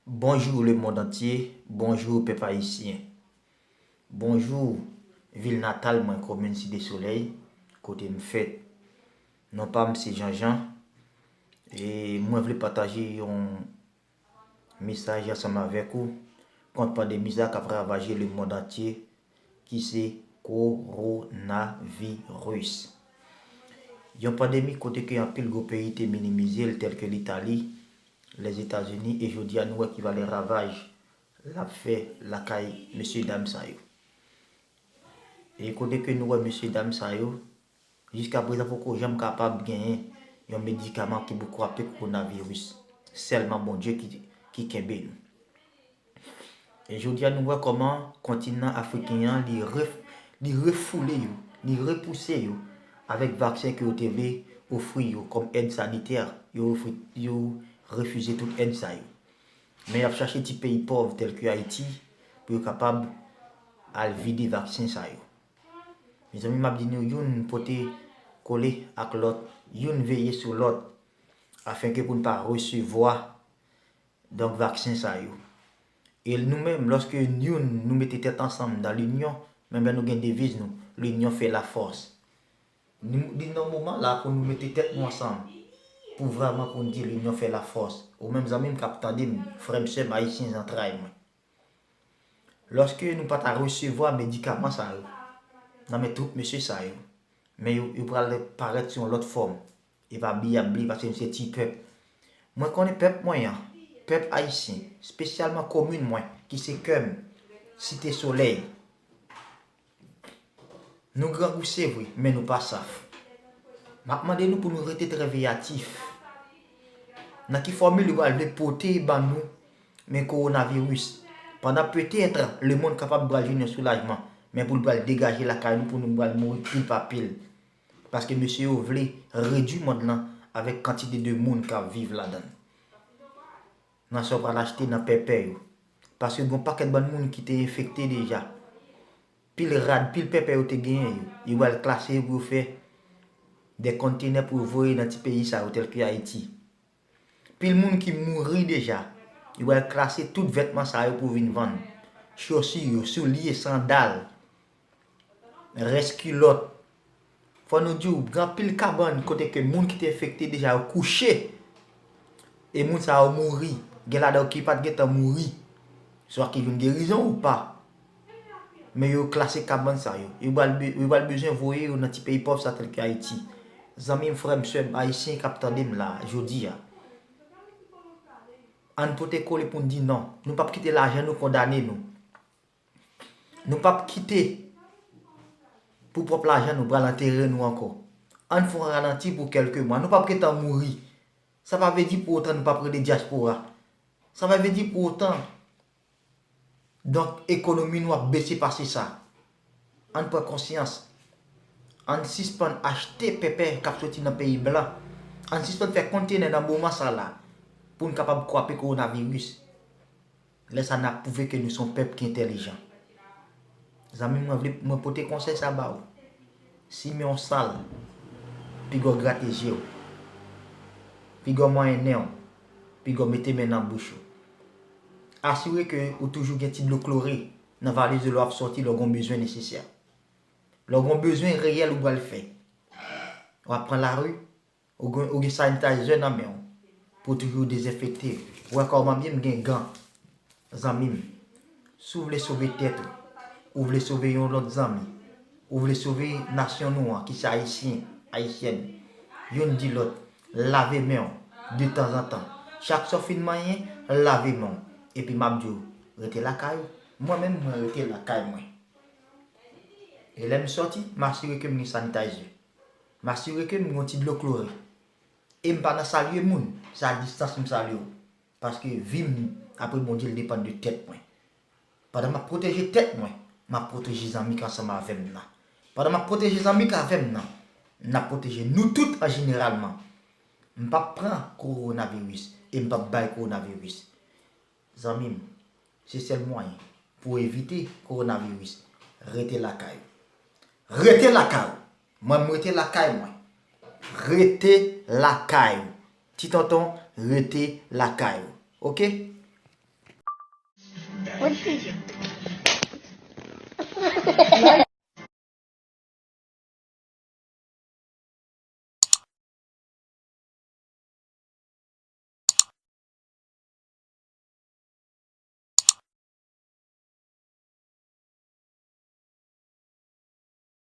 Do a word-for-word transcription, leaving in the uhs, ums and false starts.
Bonjou lemonn antye, bonjou pèp ayisyen. Bonjou vil natal mwen, komin Site Solèy, kote m fèt. Non pa m se Jean Jean, e mwen vle pataje yon mesaj ansanm avèk ou kont pandemi sa k ap ravaje lemonn antye, ki se kowonaviris. Yon pandemi kote ke anpil gwo peyi te minimize l, tèlke Litali, Lèzetazini, e jodi a nou wè ki valè ravaj l ap fè lakay mesye dam sa yo. E kote ke nou wè mesye dam sa yo, jiskaprezan poko janm kapab genyen yon medikaman ki pou kwape kowonaviris. Sèlman Bondye ki, ki kenbe nou. E jodi a nou wè kòman kontinan afriken an li ref, li refoule yo, li repouse yo avèk vaksen ke yo te vle ofri yo kòm èd sanitè, yo ofri, yo refize tout èd sa yo. Men y ap chache ti peyi pòv tèlke Ayiti pou yo kapab al vide vaksen sa yo. Mezanmi, m ap di nou, youn pote kole ak lòt, youn veye sou lòt, afenke pou n pa resevwa donk vaksen sa yo. E nou menm, lòske youn nou mete tèt ansanm dan linyon, menm jan nou gen deviz nou, l'union fait la force. Nou, li nan moman la pou nou mete tèt nou ansanm, pou vrèman pou n di l'union fait la force. Ou menm zanmi m k ap tande m, frè m, sè m, ayisyen zantray mwen. Lòske nou pa ta resevwa medikaman sa yo nan men twoup mesye sa yo, men yo, yo pral parèt sou yon lòt fòm. E pa bliye ap bliye paske nou se ti pèp. Mwen konnen pèp mwen an, pèp ayisyen, espesyalman komin mwen, ki se kè m, Site Solèy. Nou grangou se vre, men nou pa saf. M ap mande nou pou nou rete trè veyatif. Nan ki fòmil yo pral vle pote ban nou men kowonaviris? Pandan petèt lemonn kapab pral jwenn yon soulajman, men pou l pral degaje lakay nou, pou nou pral mouri pil pa pil. Paske mesye yo vle redui mond lan avèk kantite de moun k ap viv ladan l. Nan sa yo pral achte nan pèpè yo. Paske gen yon pakèt bann moun ki te enfekte deja. Pil rad, pil pèpè yo te genyen yo, yo pral klase yo pou yo fè de kontenè pou yo voye nan ti peyi sa yo, tèlke Ayiti. Pil moun ki mouri deja, yo pral klase tout vètman sa yo pou vin vann. Chosi yo, soulye, sandal, rès kilòt. Fò nou di w, gen anpil kabann kote ke moun ki te enfekte deja yo kouche. E moun sa yo mouri. Gen ladan yo ki pa t gentan mouri. Swa ki jwenn gerizon ou pa. Men yo klase kabann sa yo. Yo pral be-, yo pral bezwen voye yo nan ti peyi pòv sa tèlke Ayiti. Zanmi m, frè m, sè m, ayisyen k ap tande m la, jodi a. Ann pote kole pou n di non. Nou p ap kite lajan nou kondane nou. Nou p ap kite pou pwòp lajan nou pral antere nou ankò. Ann fè yon ralanti pou kèlke mwa. Nou p ap gentan mouri. Sa pa vle di pou otan nou p ap rele dyaspora. Sa pa vle di pou otan, donk, ekonomi nou ap bese pase sa. Ann pran konsyans. Ann sispann achte pèpè k ap soti nan peyi blan. Ann sispann fè kontenè nan moman sa la pou n kapab kwape kowonaviris. Lè sa n ap pwouve ke nou se yon pèp ki entèlijan. Zanmi m, mwen vle, mwen pote konsèy sa ba ou. Simen yon sal, piga w grate je w. Piga w manyen nen w. Piga w mete men nan bouch ou. Asire ke ou toujou gen ti dlo klore nan valiz ou lè w ap sòti, lè w gen yon bezwen nesesè. Lè w gen yon bezwen reyèl ou pral fè. W ap pran lari, ou gen, ou gen sanitizer nan men w pou w toujou dezenfekte. Ou wè kòman byen m gen gan. Zanmi m, si w vle sove tèt ou, ou vle sove yon lòt zanmi, ou vle sove nasyon nou an, ki se ayisyen, ayisyèn, youn di lòt, lave men w detanzantan. Chak sa w fin manyen, lave men w. Epi m ap di w, rete lakay ou. Mwen menm, mwen rete lakay mwen. E lè m sòti, m asire ke m gen sanitizer. M asire ke m gen yon ti dlo klore. E m pa nan salye moun, se a distans m salye w. Paske vi m, apre Bondye, l depann de tèt mwen. Pandan m ap pwoteje tèt mwen, m ap pwoteje zanmi k ansanm avè m nan. Pandan m ap pwoteje zanmi k avè m nan, n ap pwoteje nou tout an jeneralman. M p ap pran kowonaviris e m p ap bay kowonaviris. Zanmi m, se sèl mwayen pou w evite kowonaviris, rete lakay ou. Rete lakay ou! Mwen, m rete lakay mwen. Rete lakay ou. Ti tonton, rete lakay ou. Oke? What did you?